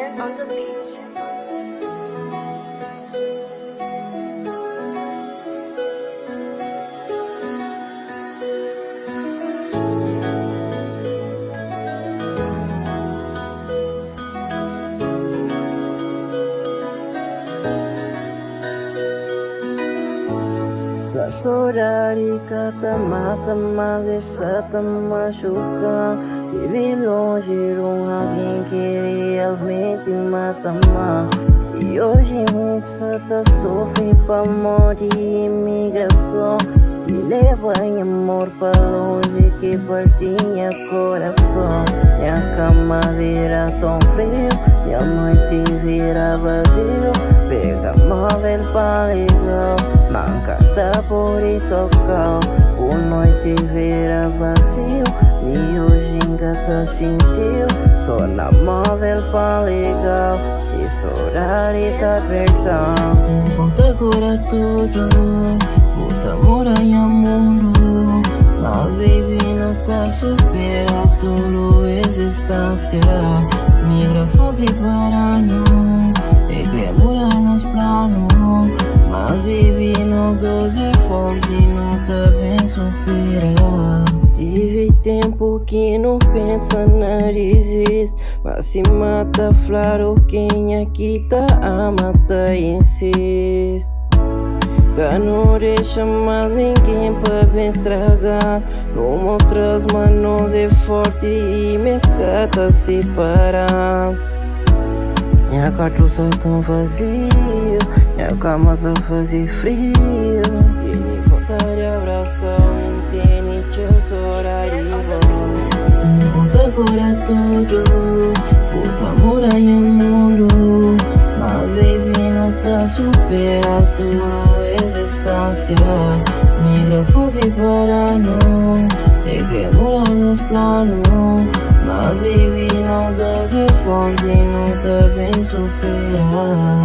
Xavier on the beat. Fla sodadi ka ta mata, mas e sa ta machuka. Vive lonji di un algen ki realmenti ma ta ama. I oji mi sa ta sofri pamodi imigrason ki leba nha amor pa lonji, ki parti nha korason. Nha kama vira ton friu, nha noiti vira vaziu. Pega móvel pa liga-u, ma N ka ta pode toka-u. Bu noiti vira vaziu, mi oji N ka ta sinti-u. So na móvel pa liga-u, i sodadi ta aperta-m. Bu ta kura tudu, bu ta muda nha mundu. Mas baby nu ta supera tudu es distánsia. Migrason separa-nu, e kre muda nos planu. Mas baby nos dos é forti, nu ta ben supera. Tive tempu ki nu pensa na disisti, mas sima ta fladu, kenha ki ta ama ta insisti. Ka nu dexa más ningen pa ben straga. Nu mostra-s ma nos é forti i ma es ka ta sipara. Nha kuartu sa ton vaziu, nha kama sa faze friu. Tene vontadi abrasa-u, mi N tene txeu sodadi di bo. Bu ta kura tudu, bu ta muda nha mundu. Mas baby nu ta supera tudu es distánsia. Migrason separa-nu, e kre muda nos planu. Mas baby nos dos é forti, nu ta ben supera.